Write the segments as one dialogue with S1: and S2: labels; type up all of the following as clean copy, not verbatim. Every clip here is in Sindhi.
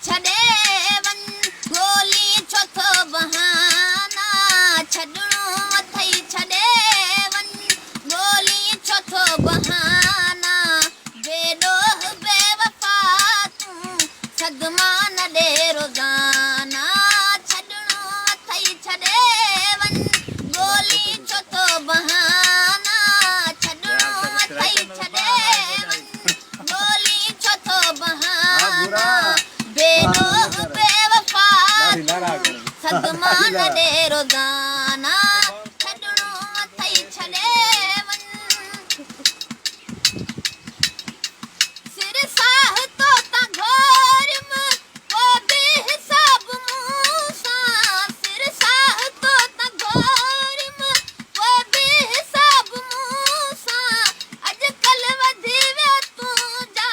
S1: ڇڏي وڃ، ڳولي ڇو ٿو بهانا، ڇڏڻو اٿئي ڇڏي وڃ، ڳولي ڇو ٿو بهانا، بي ڏوهه بي وفا تون، صدما نه ڏي روزانا، ڇڏڻو اٿئي ڇڏي وڃ، ڳولي ڇو ٿو بهانا، ڇڏڻو اٿئي ڇڏي وڃ، ڳولي ڇو ٿو بهانا، بي ڏوهه بي وفا تون، صدما نه ڏي روزانا، ڇڏڻو اٿئي ڇڏي وڃ. سر ساهه تو تان گهوريم، پوء بي حساب مون سان، سر ساهه تو تان گهوريم، پوء بي حساب مون سان، اڄڪلهه وڌي ويو تنهنجا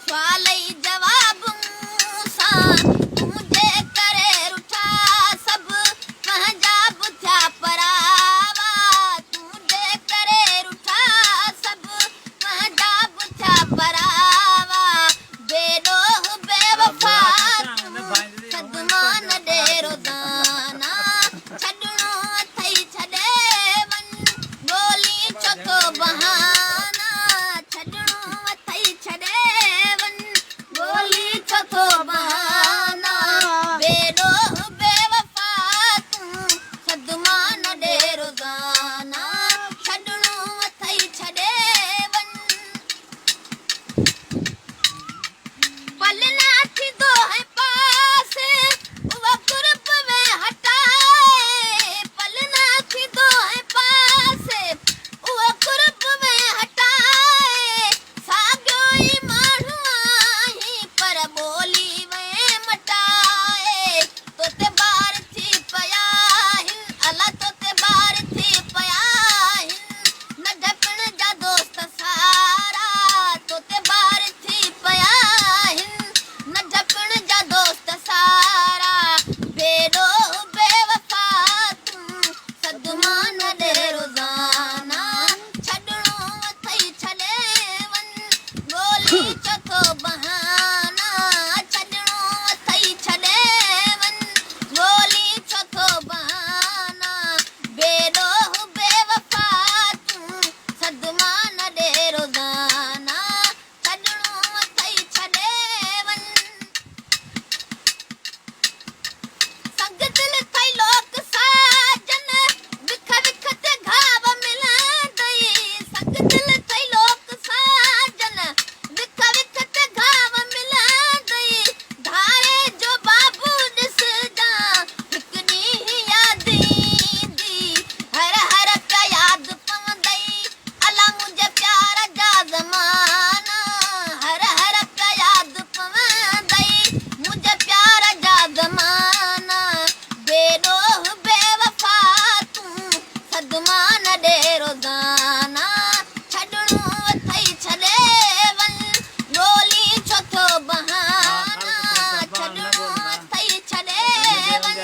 S1: سوال ئي جواب مون سان، تنهنجي ڪري رٺا سڀ پنهنجا به ٿيا پراوا، تنهنجي ڪري رٺا سڀ پنهنجا به ٿيا پراوا، بي ڏوهه بي وفا تون، صدما نه ڏي روزانا، ڇڏڻو اٿئي ڇڏي وڃ، ڳولي ڇو ٿو بهانا، ڇڏڻو اٿئي ڇڏي وڃ، ڳولي ڇو ٿو بهانا، بي ڏوهه بي وفا تون، صدما نه ڏي روزانا، ڇڏڻو اٿئي ڇڏي وڃ. پل نه ٿيندو هين پاسي، اها قرب ۾ هٽائي، پل نه ٿيندو هين پاسي، اها قرب ۾ هٽائي، ساڳيو ئي ماڻهو آهين، پر ٻولي وئين مٽائي، تو تي بار ٿي پيا آهن، الا تو تي بار ٿي پيا آهن، ننڍپڻ جا دوست سارا، تو تي بار ٿي پيا آهن، ننڍپڻ جا دوست سارا، بي ڏوهه بي وفا تون، صدما نه ڏي روزانا، ڇڏڻو اٿئي ڇڏي وڃ، ڳولي ڇو ٿو بهانا، ڇڏڻو اٿئي ڇڏي وڃ، ڳولي ڇو ٿو بهانا، بي ڏوهه بي وفا تون، صدما نه ڏي روزانا، ڇڏڻو اٿئي ڇڏي وڃ. سنگ دل ٿئي لوڪ ساجن، وک وک تي گهاو ملندئي، سنگ دل ٿئي لوڪ ساجن، وک وک تي گهاو ملندئي، ڌاري جو بابو ڏسجان، هڪ ڏينهن ياد ايندي، هر هر پيا ياد پوندئي، الا منهنجي پيار جا زمانا، هر هر پيا ياد پوندئي، منهنجي پيار جا زمانا، بي ڏوهه بي وفا تون، صدما نه ڏي روزانا، ڇڏڻو اٿئي ڇڏي وڃ، ڳولي ڇو ٿو بهانا، ڇڏڻو اٿئي ڇڏي وڃ،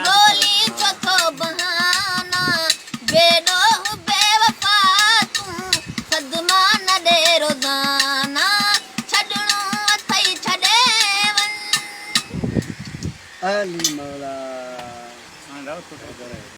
S1: ڳولي ڇو ٿو بهانا، بي ڏوهه بي وفا تون، صدما نه ڏي روزانا، ڇڏڻو اٿئي ڇڏي وڃ.
S2: علي مولا.